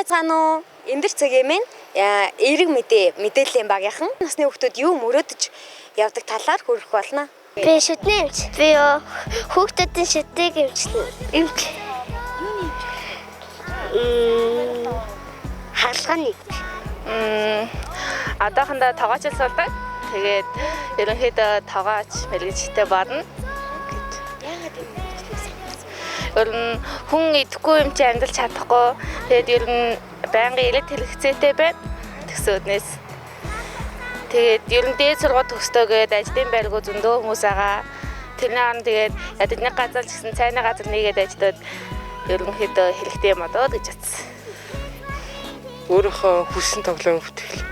Байцгаана уу? Эндэр цагийн минь эерэг мэдээ мэдээллийн багийнхан насны хүүхдүүд юу мөрөөдөж явдаг талаар хүргэх болно. Би шүдний эмч. Би юу хүүхдүүдийн шүднийг эмчлэнэ. Эмч. Мм. Хагалгааны эмч. Одоохондоо тогоочл суулдаг. Тэгээд ерөнхийдөө тогооч мэрэгжтэй болно. Яагаад энэ мэргэжлийг сонгосон? Ер нь хүн идэхгүй юм чи амьдрал чадахгүй. Тэгээд ер нь байнгын илэт хэрэгцээтэй байна. Тэгсэн үднээс. Тэгээд ер нь дээд сургууль төгсдөөгээд ажлын байргүй зөндөө хүмүүс байгаа. Тэрний орон тэгээд ядаж нэг газар ч гэсэн цайны газар нэгээд ажиллаад ерөнхийдөө хэрэгтэй юм одоо гэж бодсон. Өөрийнхөө хүссэн тоглоом бүтээл.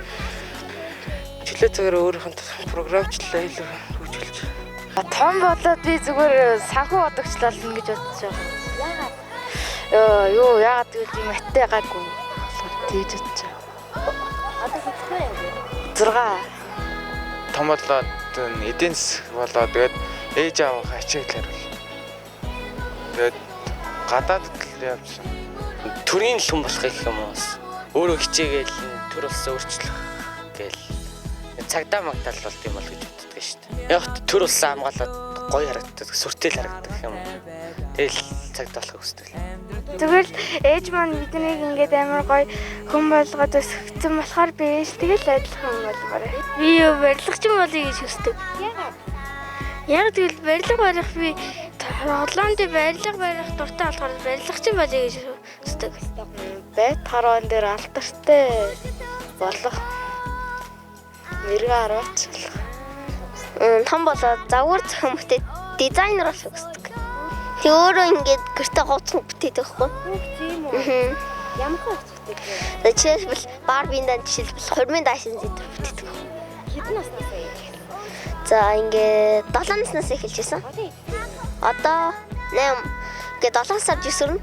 Чөлөө цагаар өөрийнх нь програмчлалаа илүү хөгжүүлж. Том болоод би зүгээр санхүү бодогч болно гэж бодож байгаа. Яагаад? Юу яагаад гэвэл юм аттай гайгүй болохоор тэгж бодож байгаа. Одоо хэдхэн юм бэ? 6. Том болоод эдийн засаг болоод тэгээд ээж аавынхаа ачааглаар бол. Тэгээд гадаадд л явсан. Төрийн л хүн болох гэх юм уу бас. Өөрөө хичээгээл төр улсаа өөрчлөх гээл цагдаа магтаал болд юм бол гэж боддог шүү дээ. Яг ч төр улсаа хамгаалаад гоё харагддаг, сүртэл харагддаг юм уу. Тэгэл цагдаа болохыг хүсдэг. Зүгээр л ээж маань биднийг ингээд амар гоё хүн болгоод өсгсөн болохоор би ээж тэгэл адилхан болмоор. Би юу барилгачин болъё гэж хүсдэг. Яагаад? Яг тэгвэл барилга барих би Голландын барилга барих дуртай болохоор барилгачин болъё гэж хүсдэг. Байт хараан дээр алдартай болох мэрэгэн арваач болох. Том болоод загвар зохион бүтээ дизайнер болох хүсдэг. Тэг өөрөө ингээд гэртээ хувцас бүтээдэг байхгүй. Тийм үү? Аа. Ямар хувцас бүтээдэг вэ? За жишээлбэл Барбин дан жишээлбэл хурмын даашин зэдэр бүтээдэг. Хэдэн наснаас эхэлсэн? За ингээд 7 наснаас эхэлж байсан. Одоо хэдэн? Одоо 8 ингээд 7 сар жисэрнэ.